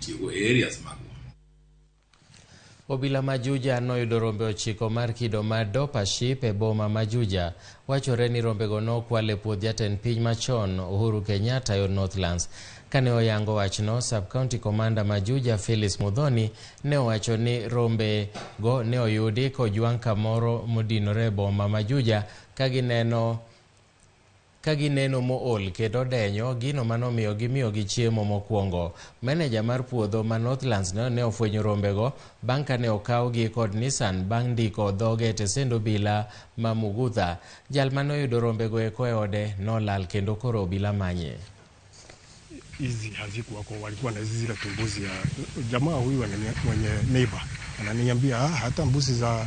mitiyogo e areas magwa. Obila ma Juja noyudo rombe 9 mar kido mar Dorper Sheep e boma ma Juja. Wachore ni rombego nokwal e puoth jatend piny machon Uhuru Kenyatta e Northlands. Kane oyango wachno, Sub-County Commander ma Juja Phyllis Muthoni ne owacho ni rombe go ne oyudi kojwang' kamoro modinore e boma ma Juja ka gineno mool kendo denyo, gino manomiyo gimiyogi chiemo mokwongo. Meneja mar puodho ma Northlands ne ofwenyo rombego bang' kane okawgi kod Nissan bang' ndiko dhoge e tesend obila ma Mugutha. Jal mane oyudo rombego eko e ode nolal kendo koro obila manye. Hizi hazikuwako, walikuwa na zile tumbuzi ya jamaa huyu mwenye neighbor ananiambia, ah, hata mbuzi za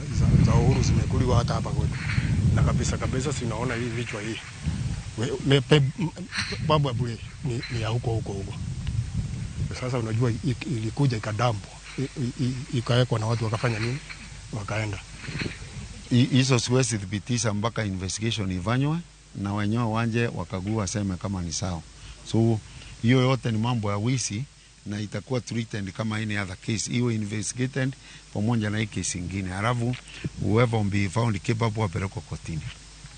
Uhuru zimekuliwa hata hapa kwetu, na kabisa kabisa sinaona hii vichwa hii babu bure ni ya huko huko huko. Sasa unajua ilikuja ikadampo ikawekwa na watu wakafanya nini, wakaenda. Hizo siwezi thibitisha mpaka investigation ifanywe na wenyewe wanje wakagua waseme kama ni sawa. So hiyo yote ni mambo ya wizi na itakuwa treated kama any other case, iwe investigated pamoja na hii kesi ingine, halafu whoever will be found capable apelekwe kotini.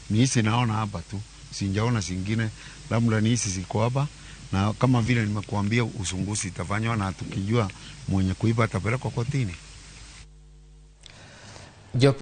Ni hizi naona hapa tu, sijaona zingine, labda ni hizi ziko hapa, na kama vile nimekuambia uchunguzi itafanywa na tukijua mwenye kuiba atapelekwa kotini.